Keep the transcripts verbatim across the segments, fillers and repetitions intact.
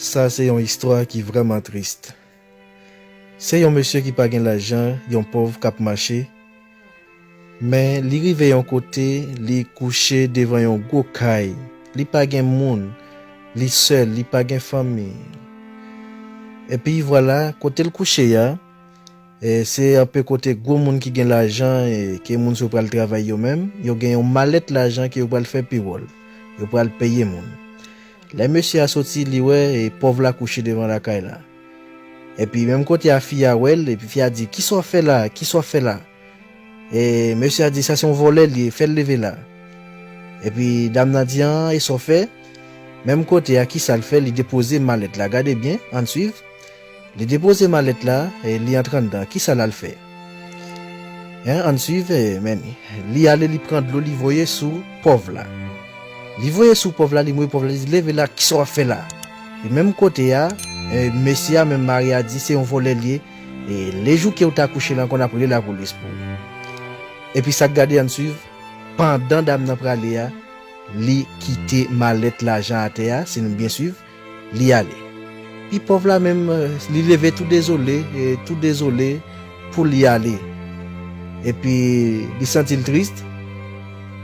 Sa se yon istwa ki vrèman tris. Se yon mesye ki pa gen lajan, yon pòv k ap mache. Men li rive yon kote, li kouche devan yon gwo kay. Li pa gen moun, li sèl, li pa gen fanmi. Epi vwala, kote l kouche a, e se anpe kote gwo moun ki gen lajan, e ke moun sa yo pral travay yo menm, yo gen yon malèt lajan ke yo pral fè pi wòl. Yo pral peye moun. Lè mesye a soti, li wè, e, pòv la kouche devan lakay la. Epi menm kote a, fi a wè l, epi fi a di, "Kisa w ap fè la? Kisa w ap fè la?" E mesye a di, "Sa se yon vòlè li ye, fè l leve la." Epi dam nan di, "An, e sa w fè?" Menm kote a, kisa l fè? Li depoze malèt la. Gade byen, ann swiv. Li depoze malèt la, e li antre anndan. Kisa l al fè? Hein, ann swiv, e, men li ale, li pran dlo, li voye sou pòv la. Li voye sou pòv la, li mouye pòv la, li di, "Leve la, kisa w ap fè la?" E menm kote a, e, mesye a, menm mari a di, "Se yon vòlè li ye. E lejou ke w ta kouche la ankò, n ap rele lapolis pou ou." Epi sa k gade, ann swiv, pandan dam nan prale a, li kite malèt lajan atè a, si nou byen swiv, li ale. Pi pòv la menm, e, li leve tou dezole, e, tou dezole pou li ale. Epi li santi l tris.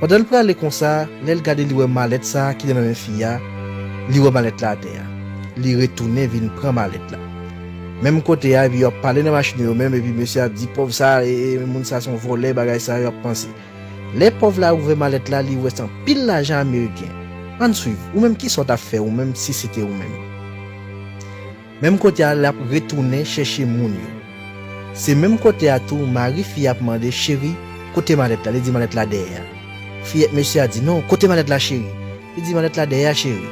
Pandan l prale konsa, lè l gade, li wè malèt sa a ki nan men fi a, li wè malèt la atè a. Li retounen vin pran malèt la. Menm kote a, epi yo ap pale nan machin yo menm, epi mesye ap di, "Pòv sa, e, e, moun sa se yon vòlè, bagay sa yo ap panse." Lè pòv la ouvè malèt la, li wè se anpil lajan ameriken. Ann swiv, ou menm kisa w t ap fè, ou menm si se te ou menm? Menm kote a, l ap retounen chèche moun yo. Se menm kote a tou, mari fi a ap mande, "Cheri, kote malèt la?" Li di, "Malèt la dèyè a." Fi, mesye a di, "Non, kote malèt la, cheri?" Li di, "Malèt la dèyè a, cheri."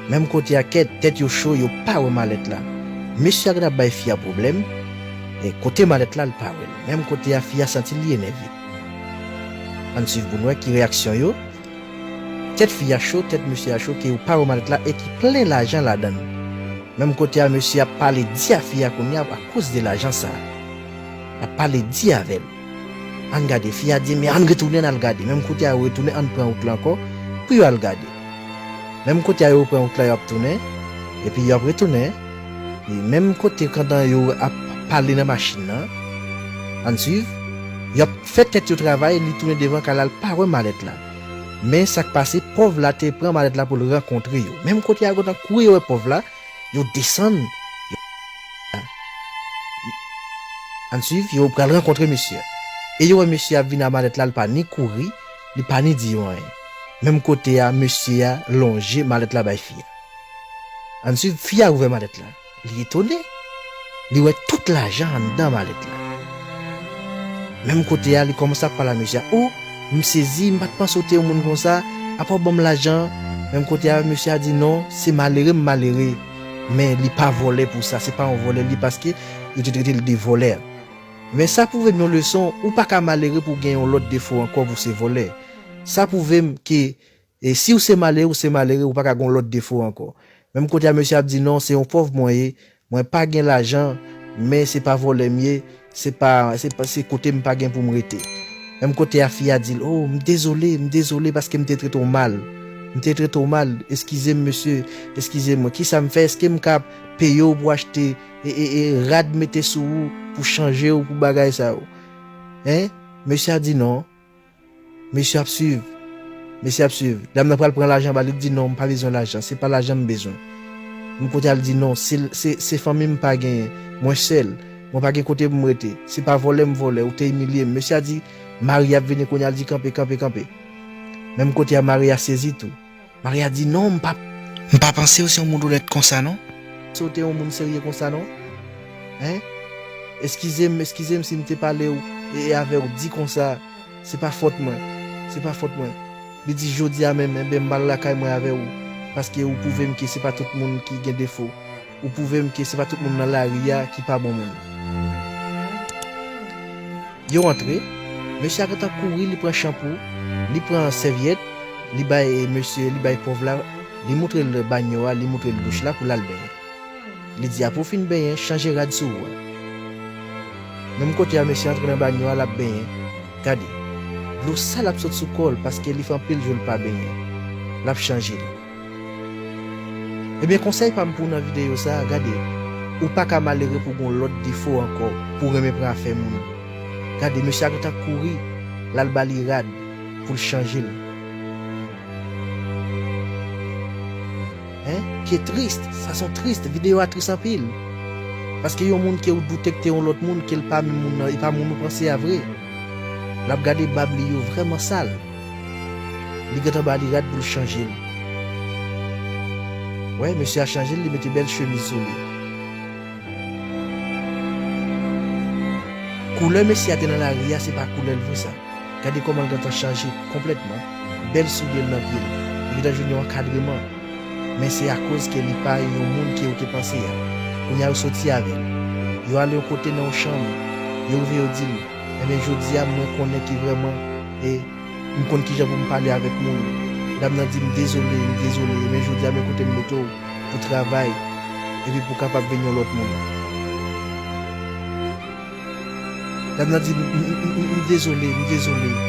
Menm kote a, kèt, tèt yo cho, yo pa wè malèt la. Mesye a gentan ap bay fi a pwoblèm. E kote malèt la, l pa wè l. Menm kote a, fi a santi li enève. Ann swiv pou n wè ki reyaksyon yo. Tèt fi a cho, tèt mesye a cho, ke yo pa wè malèt la e ki plen lajan ladan l. Menm kote a, mesye ap pale di a fi a kounye a akoz de lajan sa a. L ap pale di avè l. Ann gade, fi a di, "Men ann retounen, ann al gade." Menm kote a, yo retounen, ann pran wout la ankò pou yo al gade. Menm kote a, yo pran wout la, y ap tounen, epi y ap retounen. E menm kote, pandan yo ap pale nan machin nan, ann swiv, y ap fè tèt yo travay, li tounen devan kay la, l pa wè malèt la. Men sa k pase, pòv la te pran malèt la pou l rankontre yo. Menm kote a, yo gentan kouri, yo wè pòv la, yo desann. Yo, ann swiv, yo pral rankontre mesye a. E yo wè mesye a ap vin a malèt la, li pa ni kouri, li pa ni di yo anyen. Menm kote a, mesye a lonje malèt la bay fi a. Ann swiv, fi a ouvè malèt la. Li etone. Li wè tout lajan anndan malèt la. Menm kote a, li kòmanse ap pale a mesye a. "O, m sezi, m pa t panse w te yon moun konsa. Apa w ban m lajan?" Menm kote a, mesye a di, "Non, se malere m malere. Men li pa vòlè pou sa, se pa yon vòlè li, paske yo te trete l de vòlè." Men sa pwouve m yon leson, ou pa ka malere pou w gen yon lòt defo ankò pou w se vòlè. Sa pwouve m ke, e si w se malere, ou se malere, ou pa ka gen yon lòt defo ankò. Menm kote a, mesye ap di, "Non, se yon pòv mwen ye, mwen pa gen lajan, men se pa vòlè m ye, se pa, se pa, se kote m pa gen pou m rete." Menm kote a, fi a di l, "O, m dezole, m dezole paske m te trete w mal. M te trete w mal, eskize m, mesye, eskize m. Kisa m fè? Èske m ka peye w pou w achte, e, e, e, rad mete sou ou, pou chanje w, pou bagay sa yo?" Hein? Mesye a di, "Non." Mesye ap swiv. Mesye ap swiv. Dam nan pral pran lajan ba li, li di, "Non, m pa bezwen lajan. Se pa lajan m bezwen." Menm kote a, li di, "Non, se, se, se fanmi m pa genyen. Mwen sèl. Mwen pa gen kote pou m rete. Se pa vòlè m vòlè. Ou te imilye m." Mesye a di, "Mari ap vini kounye a." Li di, "Kanpe, kanpe, kanpe." Menm kote a, mari a sezi tou. Mari a di, "Non, m pa, m pa panse w se yon moun onèt konsa, non. Se w te yon moun serye konsa, non. Hein? Eskize m, eskize m si m te pale w e, e avè w di konsa. Se pa fòt mwen. Se pa fòt mwen." Li di, "Jodi a menm, enben, m pral lakay mwen avè w, paske ou pwouve m ke se pa tout moun ki gen defo. Ou pwouve m ke se pa tout moun nan lari a ki pa bon moun." Yo antre, mesye a gentan kouri, li pran chanpou, li pran sèvyèt, li bay mesye, li bay pòv la, li moutre l banyo a, li moutre l douch la pou l al benyen. Li di, "Apre w fin benyen, chanje rad sou ou a." Menm kote a, mesye antre nan banyo a, l ap benyen. Gade, dlo sal ap sot sou kò l paske li fè anpil jou l pa benyen. L ap chanje l. Ebyen, konsèy pa m pou w nan videyo sa a, gade, ou pa ka malere pou gon lòt defo ankò, pou w renmen pran afè moun. Gade, mesye a gentan kouri, l al ba li rad pou l chanje l. Hein? Ki tris, sa son tris, videyo a tris anpil. Paske yon moun ke ou doute k te yon lòt moun, ke l pa menm moun nan, e pa moun ou panse a vre. L ap gade bab li yo vrèman sal. Li gentan ba li rad pou l chanje l. Wè, mesye a chanje l, li mete bèl chemiz sou li. Koulè mesye a te nan lari a, se pa koulè l vre sa. Gade kòman l gentan chanje konplètman. Bèl soulye l nan pye l. Li gentan jwenn yon ankadreman. Men se akoz ke li pa yon moun ke ou te panse a. Kounye a yo soti avè l. Yo ale yon kote nan yon chanm. Yo rive yo di l, "Ebyen, jodi a mwen konnen ki vrèman e m konn kijan pou m pale avèk moun." Dam nan di, "M dezole, m dezole, men jodi a men kote m mete w pou travay, epi pou w kapab vin yon lòt moun." Dam nan di, "M, m, m, m, m dezole, m dezole."